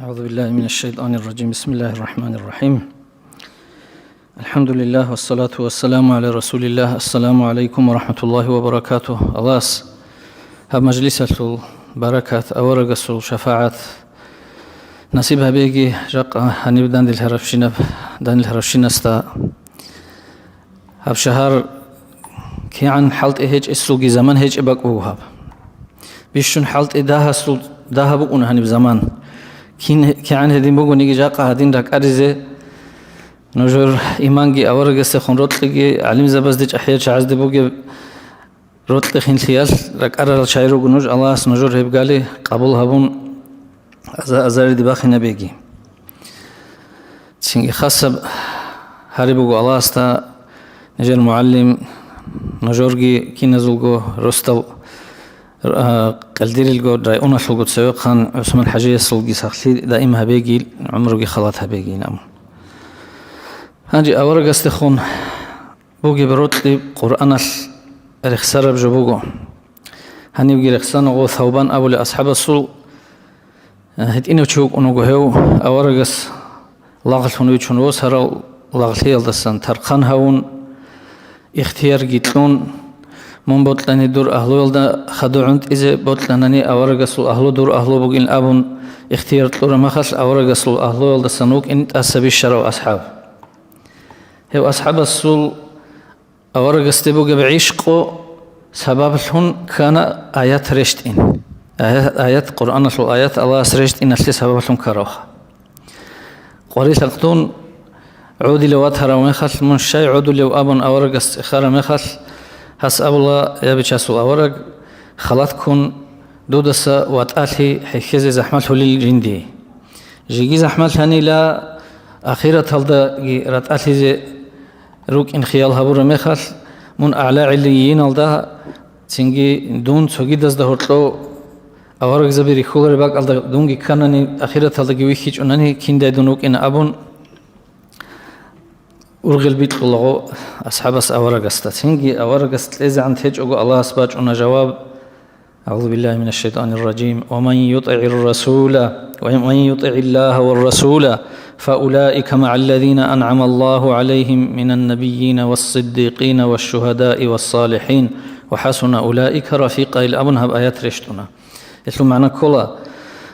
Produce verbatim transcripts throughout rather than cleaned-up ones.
أعوذ بالله من الشيطان الرجيم. بسم الله الرحمن الرحيم. الحمد لله والصلاة والسلام على رسول الله. السلام عليكم ورحمة الله وبركاته. Аллагьас гьаб мажлисалъул баракат, аварагасул шафагӀат насиб гьабеги, жакъа гьаниб данделъарабщинаб-, данделъарабщинасда. Гьаб шагьар кигӀан хӀалтӀи гьечӀесулги заман гьечӀеб бакӀ буго гьаб. Бищун хӀалтӀи дагьасул дагьа букӀуна гьаниб заман. Кин-, кигӀан гьедин бугониги жакъа гьадин ракӀаризе, нужер иманги аварагасдехун рокьиги гӀалимзабазде, чӀахӀиял чагӀазде бугеб рокьи хинлъиялъ ракӀарарал чагӀи руго нуж, Аллагьас нужер гьеб гали къабул гьабун, аза-, азариде бахинабеги. Цинги хасаб гьари буго Аллагьасда, нижер мугӀалим, нужерги киназулго росдал, а, къилдирилго районалъулго цевехъан ГӀусман-хӀажиясулги сахлъи даим гьабеги, гӀумруги халат гьабеги, амин. Гьанже аварагасдехун бугеб рокьи Къуръаналъ рехсараб жо буго. Гьанивги рехсана гъо Савбан абулев асхӀабасул, э, гьитӀинав чи вукӀун вуго гьев, аварагас лагълъун вичун восарав лагълъиялдасан тархъан гьавун, ихтиярги кьун, мун бокьани дур агьлуялда хадур гӀунтӀизе, бокьанани аварагасул агьлу дур агьлу бугин абун, ихтияр кьураб мехалъ аварагасул агьлуялдасан вукӀин тӀаса бищарав асхӀаб. Гьев асхӀабасул аварагасде бугеб гӀишкъу сабаблъун ккана аят рещтӀин. Ая-, аят, Къуръаналъул аят Аллагьас рещтӀиналъе сабаблъун ккаравха. Къварилъа дун гӀодилев ватарав мехалъ, мун щай гӀодулев абун аварагас цӀехараб мехалъ, гьас абула: «Я, бичасул авараг, халат ккун, дудаса ватӀалъи хӀехьезе захӀмалъулел жинди». Жеги захӀмалъанила, ахираталдаги ратӀалъизе рукӀин хиял гьабураб мехалъ, мун агӀла гӀиллийиналда, цинги дун цогидазда гьоркьов аварагзаби рихьулареб бакӀалда дунги кканани, ахираталдаги вихьичӀунани, киндай дун вукӀина абун, ургъел бикьулаго асхӀабас аварагасда. Цинги аварагас кьезегӀан течӀого Аллагьас бачӀуна жаваб. أعوذ بالله من الشيطان الرجيم. ومن يطع الرسول، ومن يطع الله والرسول، فأولئك مع الذين أنعم الله عليهم من النبيين والصديقين والشهداء والصالحين، وحسن أولئك رفيقا. Ил абун гьаб аят рещтӀуна. Гьелъул магӀна ккола: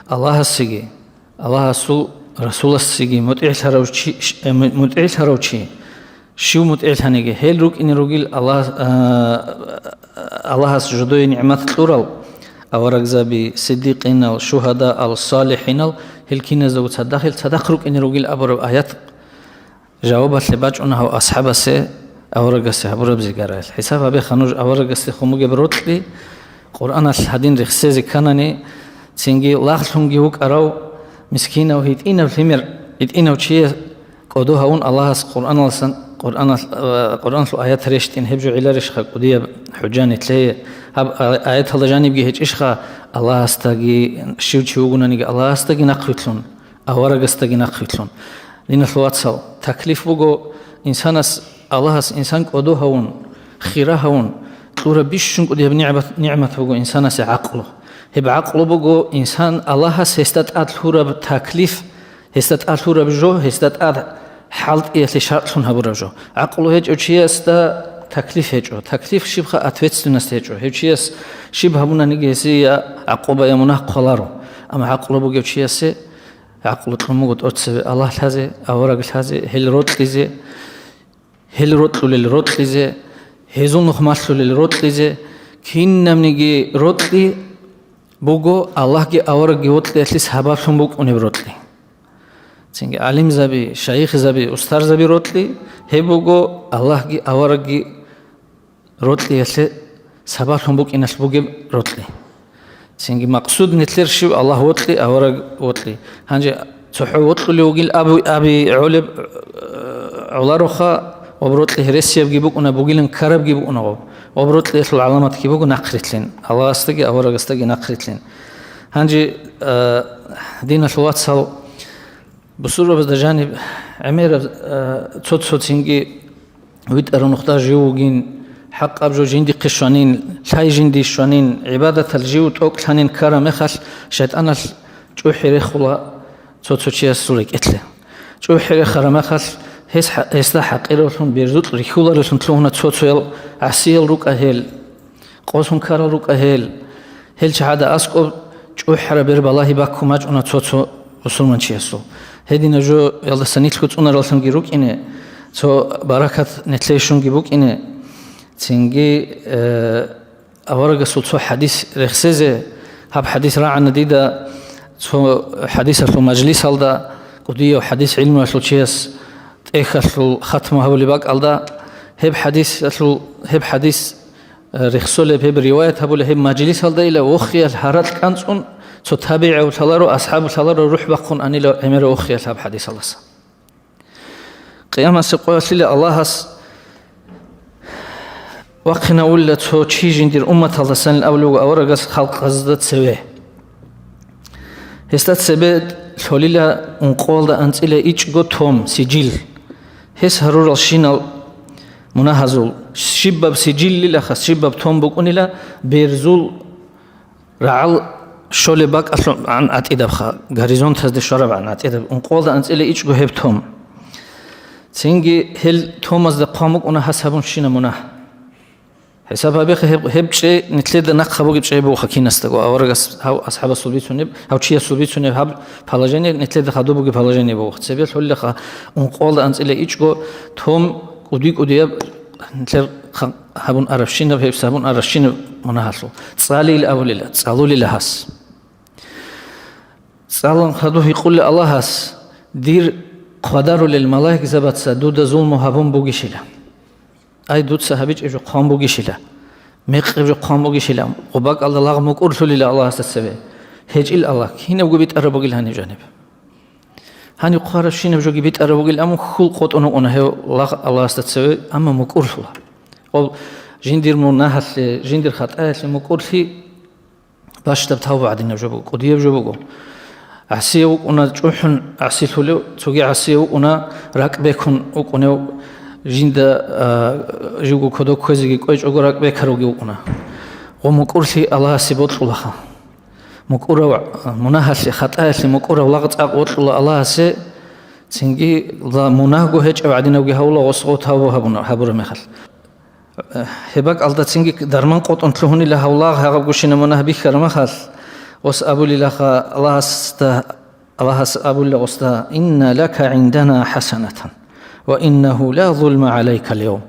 Аллагьасеги, Аллагьасул Расуласеги мутӀигӀлъарав чи, ш-, э, му-, мутӀигӀлъарав чи, щив мутӀигӀлъаниги, гьел рукӀине ругел Аллагь, а, Аллагьас жодое нигӀмат кьурал аварагзаби, сиддикъинал, шугьадаал, салихӀинал, гьел киназдаго цадахъ, гьел цадахъ рукӀине ругел абураб аят жавабалъе бачӀуна гьав асхӀабасе, аварагасе гьабураб зигарал. ХӀисаб гьабеха нуж аварагасдехун бугеб рокьи, Къуръаналъ гьадин рехсезе кканани, цинги лагълъунги вукӀарав, мискинав, гьитӀинав лъимер, гьитӀинав чияс кӀодо гьавун Аллагьас Къуръаналсан, Къуръаналъ-, э, Къуръаналъул аят рещтӀин, гьеб жо гӀиларищха кӀудияб хӀужа нилъее? Гьаб а-, аяталда жанибги гьечӀищха Аллагьасдаги, щив чи вугонаниги Аллагьасдаги нахъвилълъун, аварагасдаги нахъвилълъун? Диналъул вацал, таклиф буго инсанас, Аллагьас инсан кӀодо гьавун, хира гьавун, кьураб бищун кӀудияб нигӀмат, нигӀмат буго инсанасе гӀакълу. Гьеб гӀакълу буго инсан Аллагьас гьесда тӀад лъураб таклиф, гьесда тӀад лъураб жо, гьесда тӀад хӀалтӀиялъе шартӀлъун гьабураб жо. ГӀакълу гьечӀев чиясда таклиф гьечӀо. Таклиф щибха? Ответственность гьечӀо. Гьев чияс щиб гьабунаниги гьесие я гӀакъуба, я мунагь хъваларо. Амма гӀакълу бугев чиясе гӀакълу кьун буго тӀоцебе Аллагь лъазе, авараг лъазе, гьел рокьизе, гьел рокьулел рокьизе, гьезул нух малъулел рокьизе, кинабниги рокьи буго Аллагьги аварагги вокьиялъе сабаблъун букӀунеб рокьи. Цинги гӀалимзаби, шайихзаби, устарзаби рокьи, гьеб буго Аллагьги аварагги рокьиялъе сабаблъун букӀиналъ бугеб рокьи. Цинги макъсуд нилъер щив? Аллагь вокьи, авараг вокьи. Гьанже цохӀо вокьулев вугил абу-, аби гӀолеб, э, гӀолароха, ва рокьи гьересиябги букӀуна, бугилан ккарабги букӀуна гъоб. Ва рокьиялъул гӀаламатги буго нахърилълъин, Аллагьасдаги аварагасдаги нахърилълъин. Гьанже, э, диналъул вацал, бусурбабазда жаниб гӀемераб, э, цо-цо цинги витӀарав нухда жив вугин, хӀакъаб жо жиндихъе щванин, лъай жинди щванин, гӀибадатал жив тӀокӀлъанин ккараб мехалъ, шайтӀаналъ чӀухӀи рехула, цо-цо чиясул рекӀелъе. ЧӀухӀи рехараб мехалъ, гьес хӀа-, гьесда хӀакъировлъун, берзукь рихьуларевлъун лъугьуна цо-цоял гӀасиял рукӀа гьел, къосун ккарал рукӀа гьел. Гьел чагӀазда аскӀоб чӀухӀараб бер балагьи баккун бачӀуна цо-цо мусулманчиясул. Гьединаб жоялдаса нилъго цӀунараллъунги рукӀине, цо баракат нилъее щунги букӀине, цинги, э, аварагасул цо хӀадис рехсезе, гьаб хӀадис рагӀана дида цо хӀадисалъул мажлисалда, кӀудияв хӀадис гӀилмуялъул чияс тӀехьалъул хатму гьабулеб бакӀалда, гьеб хӀадисалъул, гьеб хӀадис, э, рехсолеб, гьеб риваят гьабулеб гьеб мажлисалдайила вохиялъ гьаракь кӀанцӀун, цо табигӀав лъаларо, асхӀаб лъаларо рухӀ бахъун анила гӀемерав вохиялъ гьаб хӀадисалдаса. Къиямасеб къоялъила Аллагьас вахъинавулила цо чи жиндир умматалдасанил абулев аварагас халкъазда цеве. Гьесда цебе лъолила ункъоялда анцӀила ичӀго том, сижил. Гьес гьарурал щинал мунагьазул щибаб сижиллилаха, щибаб том букӀунила берзул рагӀал щолеб бакӀалъубан гӀатӀидабха, горизонтазде щварабгӀан гӀатӀидаб, ункъоялда анцӀила ичӀго гьеб том. Цинги гьел томазда хъван букӀуна гьас гьабун щинаб мунагь. ХӀисаб гьабеха, гьеб, гьеб чӀей нилъеда нахъа бугеб чӀей бугоха кинасдаго, аварагас гьав асхӀабасул бицунеб, гьав чиясул бицунеб гьаб положение нилъеда хадуб бугеб положение бугоха. Цебе лъолилаха ункъоялда анцӀила ичӀго том кӀуди-кӀудияб нилъер ха-, гьабун арабщинаб, гьеб гьабун арабщинаб мунагьалъул. ЦӀалил абулила, цӀалулила гьас. ЦӀалун хадуб гьикъула Аллагьас: «Дир хъвадарулел малаикзабаца дуда зулму гьабун бугищила? Ай, дуца гьабичӀеб жо хъван бугищила? Мекъаб жо хъван бугищила?» Гъоб бакӀалда лагъ мукӀурлъулила Аллагьасда цебе. ГьечӀил Аллагь, кинабго битӀараб бугил гьаниб жаниб. Гьаниб хъварабщинаб жоги битӀараб бугил, амма хьул къотӀун вукӀуна гьев лагъ Аллагьасда цеве, амма мукӀурлъула. Гъоб жиндир мунагьалъе, жиндир хатӀаялъе мукӀурлъи бащдаб тавба гӀадинаб жо буго, кӀудияб жо буго. ГӀасияв вукӀуна чӀухӀун гӀасилъулев, цоги гӀасияв вукӀуна ракӀ бекун вукӀунев, жинда, а, живго кодоб кквезеги кӀвечӀого ракӀ бекаравги вукӀуна. Гъо мукӀурлъи Аллагьасе бокьулаха. МукӀурав, мунагьалъе, хатӀаялъе мукӀурав лагъ цӀакъ вокьула Аллагьасе, цинги ла мунагьго гьечӀев гӀадинавги гьавула гъос гъо тавбу гьабуна, гьабураб мехалъ. Гьеб бакӀалда цинги дарман къотӀун лъугьунила гьав лагъ гьагъаб гущина мунагь бихьараб мехалъ, гъос абулилаха Аллагьасда, Аллагьас абулила гъосда: «Инна лака гӀиндана хӀасанатан, ва иннагьу ла зулма гӀалайкал явм».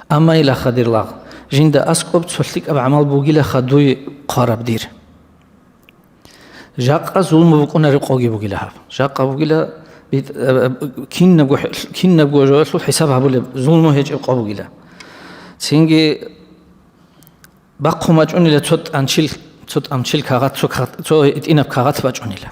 Амма илаха, дир лагъ, жинда аскӀоб цо лъикӀаб гӀамал бугилаха дуе хъвараб дир. Жакъа зулму букӀунареб къоги бугила гьаб. Жакъа бугила бит-, э, э, кинабго хӀ-, кинабго жоялъул хӀисаб гьабулеб, зулму гьечӀеб къо бугила. Цинги бахъун бачӀунила цо тӀанчил, цо тӀанчил кагъат, цо кагъат, цо гьитӀинаб кагъат бачӀунила.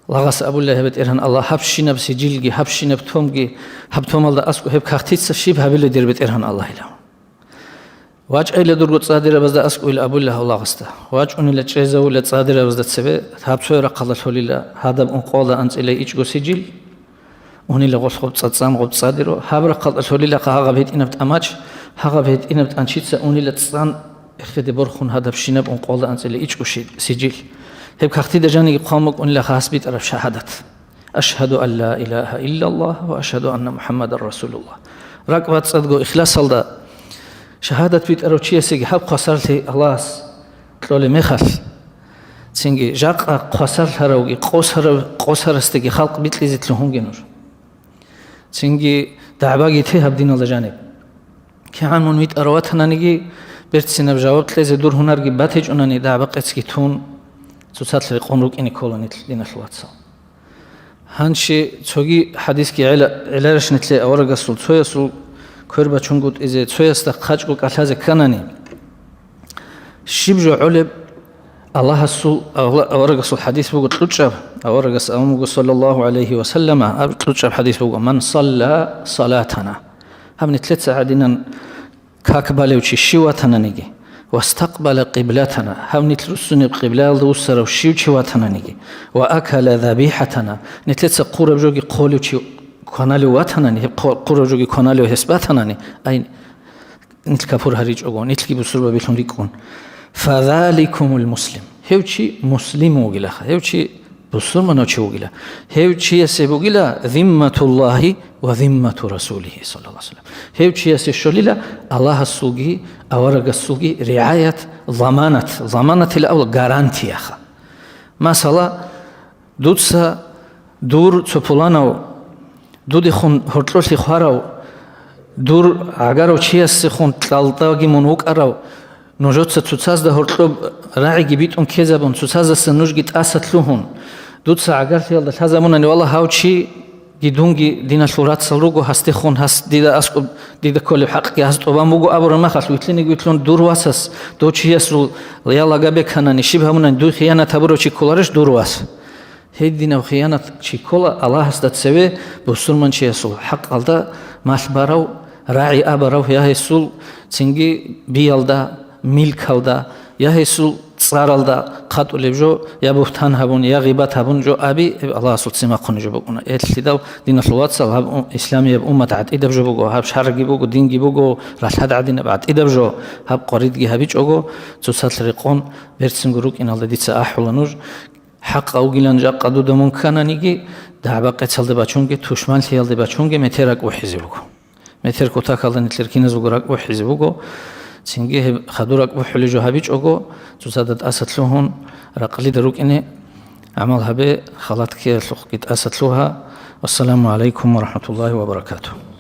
Лагъас абула: «Гьеб БетӀергьан Аллагь, гьабщинаб сижилги, гьабщинаб томги, гьаб томалда аскӀо гьеб кагътица щиб гьабила, дир БетӀергьан Аллагьилан?» ВачӀайила дурго цӀадирабазда аскӀойила абула гьав лагъасда. ВачӀунила чӀезавула цӀадирабазда цебе, гьаб цояв рахъалда лъолила, гьадаб ункъоялда анцӀила ичӀго сижил, унила гъолъ гъоб цӀа-, цӀан гъоб цӀадиро, гьаб рахъалда лъолилаха гьагъаб гьитӀинаб тӀамач, гьагъаб гьитӀинаб тӀанчица унила цӀан эхеде борхун гьадабщинаб ункъоялда анцӀила ичӀго ши-, сижил. Гьеб кагътида жаниги хъван букӀунилаха гьас битӀараб шагьадат. «Ашгьаду ан ла илагьа иллаллагь ва ашгьаду анна МухӀаммадан расулуллагь». РакӀбацӀцӀадго ихласалда шагьадат битӀарав чиясеги гьаб хъвасарлъи Аллагьас кьолеб мехалъ, цинги жакъа хъвасарлъаравги къосарав-, къосарасдаги халкъ бикьизе лъугьунге нуж. Цинги дагӀбаги те гьаб диналда жаниб. КигӀан мун витӀарав ватананиги, берцинаб жаваб кьезе дур гьунарги батичӀунани, дагӀба-къецги тун, цоцалъ рекъон рукӀине ккола нилъ, диналъул вацал. Гьанже цоги хӀадисги гӀела-, гӀеларищ нилъе аварагасул цоясул квер бачунгутӀизе, цоясда хъачӀго кӀалъазе кканани, щиб жо гӀолеб? Аллагьасул, Алла-, аварагасул хӀадис буго кьучӀаб, аварагас абун буго, саллаллагьу гӀалайгьи ва саллама, аб-, кьучӀаб хӀадис буго: «Ман салла салатана». Гьаб нилъеца гьадинан как балев чи щив ватананиги, «вастакъбала къиблатана», гьав нилъ руссунеб къиблаялда вуссарав щив чи ватананиги, «ва акала забихӀатана», нилъеца хъураб жоги хъолев чи кваналев ватанани, гьеб хъо-, хъураб жоги кваналев гьес батанани, ай, нилъ капур гьаричӀого, нилъги бусурбабилъун рикӀкӀун, «фазаликумул муслим», гьев чи муслим вугилаха, гьев чи бусурманав чи вугила. Гьев чиясе бугила зимматуллагьи ва зиммату расулигьи, саллаллагьу гӀалайгьи ва саллам. Гьев чиясе щолила Аллагьасулги аварагасулги ригӀаят, заманат, заманатила абула гарантияха. Масала, дуца дур цо пуланав, дудехун гьоркьолъи хварав, дур гӀагарав чиясехун кьалдаги мун вукӀарав, нужеца цоцазда гьоркьоб рагӀиги битӀун ккезабун, цоцаздаса нужги тӀаса лъугьун, дуца гӀагарлъиялда лъазабунани, валлагь, гьав чиги дунги диналъул рацал руго, гьасдехун гьас дида аскӀоб, дида кколеб хӀакъги гьас тӀубан буго абураб мехалъ, вилълъинеги вилълъун дур васас, дов чиясул я лага беканани, щиб гьабунани, дуй хиянат гьабурав чи кколарищ дур вас? Гьединав хиянат чи ккола Аллагьасда цеве бусурманчиясул хӀакъалда малъ барав, рагӀи абарав, я гьесул цинги биялда, милкалда, я гьесул цӀаралда хъатӀулеб жо, я бугьтан гьабун, я гъибат гьабун жо аби, гьеб Аллагьасул цимахъуни жо букӀуна. Элъидал, диналъул вацал, гьаб у-, исламияб уммат гӀатӀидаб жо буго, гьаб шаргӀги буго, динги буго, ралъад гӀадинаб гӀатӀидаб жо, гьаб къваридги гьабичӀого, цоцалъ рекъон, берцинго рукӀиналда дица ахӀула нуж. ХӀакъ авгилан жакъа дуда мун ккананиги, дагӀба-къецалде бачунги, тушманлъиялде бачунги метер ракӀ бухӀизе буго. Метер кутакалда нилъер киназего ракӀ бухӀизе буго. Цинги гьеб хадур ракӀ бухӀулеб жо гьабичӀого, цоцазда тӀаса лъугьун, ракълида рукӀине гӀамал гьабе, халат ккеялъухъги тӀаса лъугьа. Вассаламу гӀалайкум ва рахӀматуллагьи ва баракатугь.